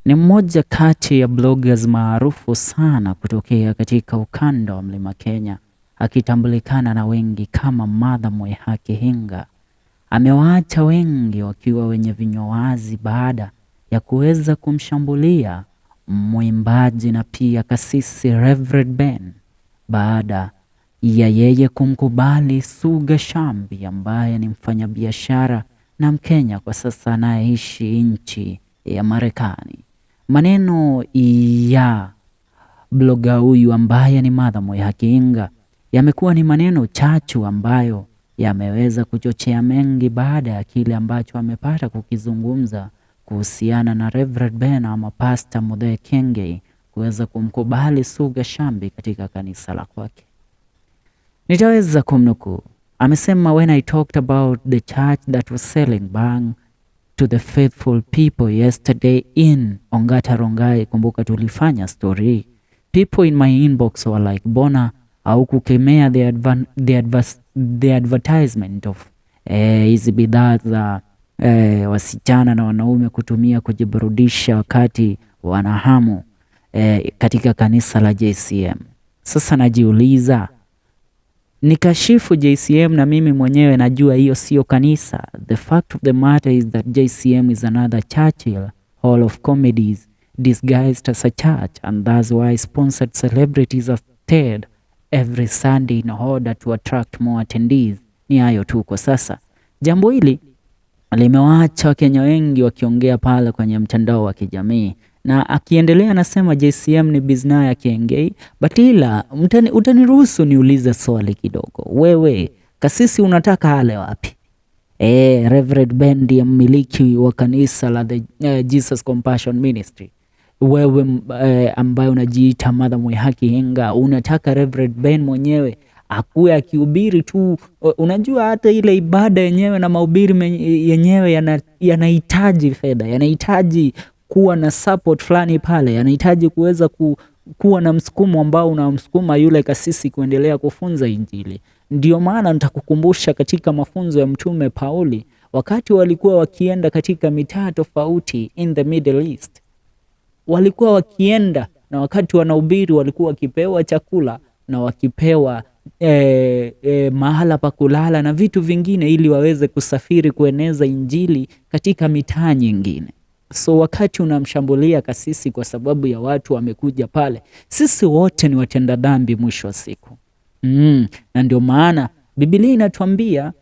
Ni mmoja kati ya bloggers maarufu sana kutokea katika ukanda wa Mlima Kenya, akitambulikana na wengi kama Martha Mwihaki Hinga. Amewaacha wengi wakiwa wenye vinywa wazi baada ya kuweza kumshambulia mwimbaji na pia kasisi Reverend Ben baada ya yeye kumkubali Suga Shambi ambaye ni mfanyabiashara na Mkenya kwa sasa anayeishi nchi ya Marekani. Maneno ya bloga huyu ambaye ni Martha Mwihaki Hinga yamekuwa ni maneno chachu ambayo yameweza kuchochea mengi baada ya kile ambacho amepata kukizungumza kuhusiana na Reverend Ben ama Pastor Muthee Kiengei kuweza kumkubali Suga Shambi katika kanisa la kwake. Nitaweza kumnukuu. Amesema, "When I talked about the church that was selling bhang to the faithful people yesterday in Ongata Rongai," kumbuka tulifanya story, "people in my inbox were like, 'Mbona haukukemea the advertisement of hizi bidhaa za wasichana na wanaume kutumia kujiburudisha wakati wanahamu katika kanisa la JCM?'" Sasa najiuliza, nikashifu JCM na mimi mwenyewe najua hiyo sio kanisa. "The fact of the matter is that JCM is another Churchill Hall of Comedies disguised as a church, and that's why sponsored celebrities are stirred every Sunday in order to attract more attendees." Ni hayo tu kwa sasa. Jambo hili limewaacha Wakenya wengi wakiongea pale kwenye mtandao wa kijamii, na akiendelea anasema JCM ni bizna ya Kiengei, but ila utaniruhusu niulize swali kidogo. Wewe kasisi unataka ale wapi? Reverend Ben ndiye mmiliki wa kanisa la the Jesus Compassion Ministry. Wewe ambaye unajiita Martha Mwihaki Hinga unataka Reverend Ben mwenyewe akuwe akihubiri tu? Unajua hata ile ibada yenyewe na mahubiri yenyewe yanahitaji fedha, yanahitaji kuwa na support fulani pale, yanahitaji kuweza kuwa na msukumo ambao unamsukuma yule kasisi kuendelea kufunza Injili. Ndio maana nitakukumbusha katika mafunzo ya Mtume Pauli, wakati walikuwa wakienda katika mitaa tofauti in the Middle East, walikuwa wakienda na wakati wanahubiri walikuwa wakipewa chakula na wakipewa mahala pa kulala na vitu vingine ili waweze kusafiri kueneza Injili katika mitaa nyingine. So wakati unamshambulia kasisi kwa sababu ya watu wamekuja pale, sisi wote ni watenda dhambi mwisho wa siku. Na ndio maana Biblia inatuambia,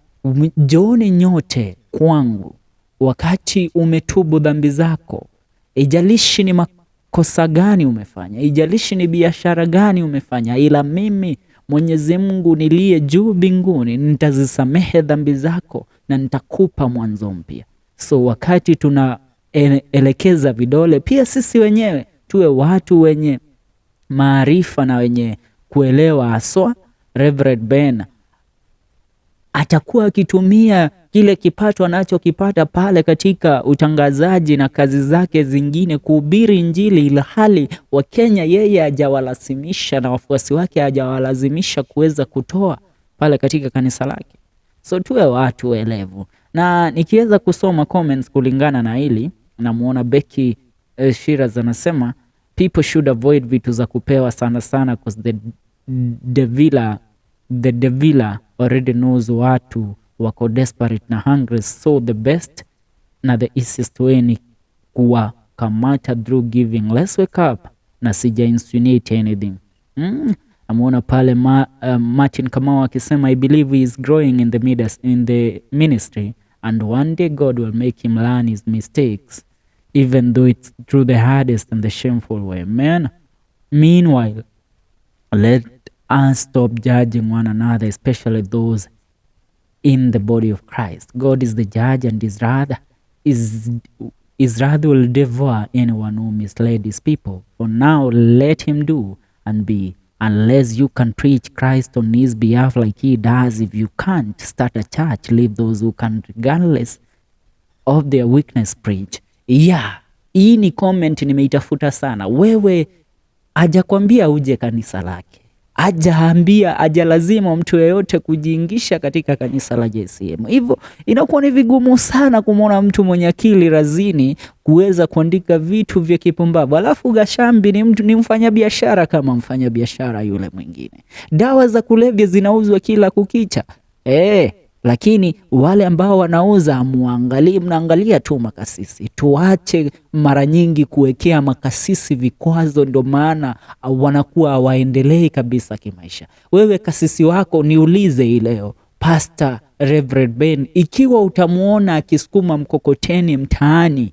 "Njooni nyote kwangu wakati umetubu dhambi zako," ijalishi ni makosa gani umefanya, ijalishi ni biashara gani umefanya, "ila mimi Mwenyezi Mungu niliye juu mbinguni nitazisamehe dhambi zako na nitakupa mwanzo mpya. So wakati tunaelekeza vidole, pia sisi wenyewe tuwe watu wenye maarifa na wenye kuelewa haswa Reverend Ben atakuwa akitumia kile kipato anachokipata pale katika utangazaji na kazi zake zingine kuhubiri Injili, ilhali Wakenya yeye hajawalazimisha na wafuasi wake hajawalazimisha kuweza kutoa pale katika kanisa lake. So tuwe watu elevu, na nikiweza kusoma comments kulingana na hili, namuona Becky Shiraz anasema people should avoid vitu za kupewa sana sana 'cause the devil already knows watu wako desperate na hungry, so the best na the easiest way ni kuwakamata through giving. Let's wake up na sija insinuate anything. Amuona pale Martin Kamau akisema, "I believe he is growing in the ministry and one day God will make him learn his mistakes, even though it's through the hardest and the shameful way, man. Meanwhile, let us stop judging one another, especially those in the body of Christ. God is the judge, and his wrath will devour anyone who misled his people. For now, let him do and be. Unless you can preach Christ on his behalf like he does, if you can't start a church, leave those who can, regardless of their weakness, preach." Yeah, hii ni comment nimeitafuta sana. Wewe hajakwambia uje kanisa lake. Hajaambia, hajalazima mtu yeyote kujiingisha katika kanisa la JCM. Hivyo inakuwa ni vigumu sana kumwona mtu mwenye akili razini kuweza kuandika vitu vya kipumbavu. Alafu Gashambi ni mtu, ni mfanyabiashara kama mfanyabiashara yule mwingine. Dawa za kulevya zinauzwa kila kukicha. Lakini wale ambao wanauza muangalie, mnaangalia tu makasisi. Tuache mara nyingi kuwekea makasisi vikwazo, ndio maana wanakuwa hawaendelei kabisa kimaisha. Wewe kasisi wako niulize hii leo, Pastor Reverend Ben, ikiwa utamuona akisukuma mkokoteni mtaani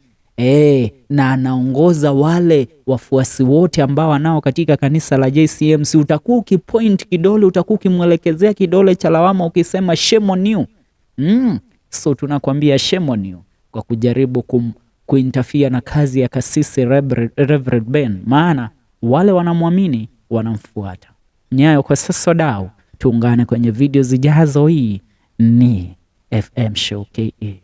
na anaongoza wale wafuasi wote ambao wanao katika kanisa la JCM, si utakuwa ukipoint kidole, utakuwa ukimwelekezea kidole cha lawama ukisema shame on you. So tunakwambia shame on you kwa kujaribu kuinterfere na kazi ya kasisi Reverend Ben, maana wale wanamwamini wanamfuata. Nyayo kwa sasa dau, tuungane kwenye video zijazo. Hii ni FM Show KE.